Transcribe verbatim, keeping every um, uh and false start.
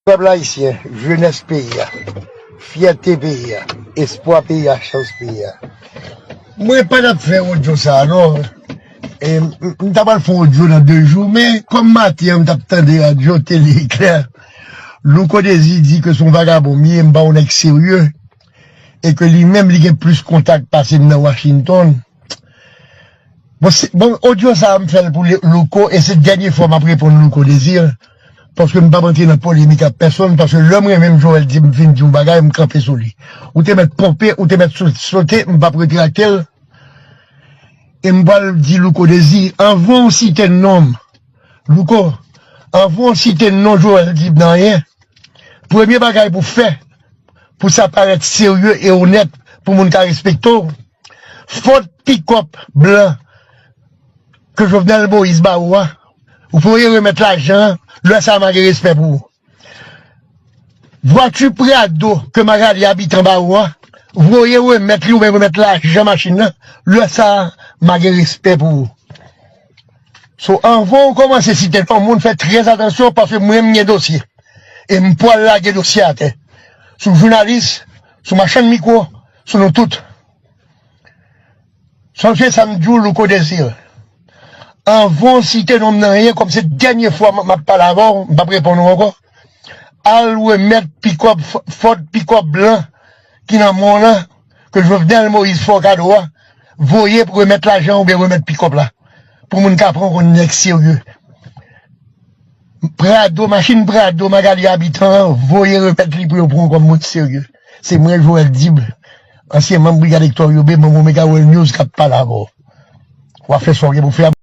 Pèp ayisyen, jenès peyi a, fyète peyi a, espwa peyi a, chans peyi a. Mwen pa t ap fè odyo sa a non. E, m, m ta pral fè odyo nan de jou, men kòm maten an m t ap tande radyo Tele Eklè, Louko Dezi di ke se yon vagabon m ye, m pa yon nèg serye, e ke li menm li gen plis kontak pase m nan Washington. Bon, se, bon, odyo sa a m fè l pou Louko, e se dènye fwa m ap reponn Louko Dezi, paske m p ap antre nan polemik ak pèsonn, paske lè mwen menm Joel di m fin di yon bagay, m kanpe sou li. Ou te mèt ponpe, ou te mèt so-, sote, m p ap retrakte l. E m pral di Louko Dezi, anvan w site non m, Louko, anvan w site non Joel di m nan anyen, premye bagay pou fè, pou sa parèt serye e onèt, pou moun ka respekte w, fòt pikòp blan ke Jovenel Moïse ba ou a, ou voye remèt lajan an, lè sa a m a gen respè pou ou. Vwati Prado ke Magalie Habitant ba ou a, voye remèt li oubyen remèt lajan machin nan, lè sa a m a gen respè pou ou. So, anvan w kòmanse site non moun, fè trè atansyon paske mwen m gen dosye. E m pral lage dosye atè. Sou jounalis, sou machann mikwo, sou nou tout. Sonje sa m di w, Louko Dezi. Anvan w site non m nan anyen, kòm se dènye fwa m, m ap pale avè w, m p ap reponn ou ankò. Al remèt pikòp, f-, fòt pikòp blan ki nan men w lan, ke Jovenel Moïse fè w kado a, voye pou remèt lajan oubyen remèt pikòp la, pou moun ka pran w konn nèg serye. Prado, machin Prado Magalie Habitant an, voye remèt li pou yo pran w kòm moun serye. Se mwen, Joel Dib, ansyen manm Brigad Hector Yobe, manm Omega World News, k ap pale avè w. W ap fè sa w gen pou fè a.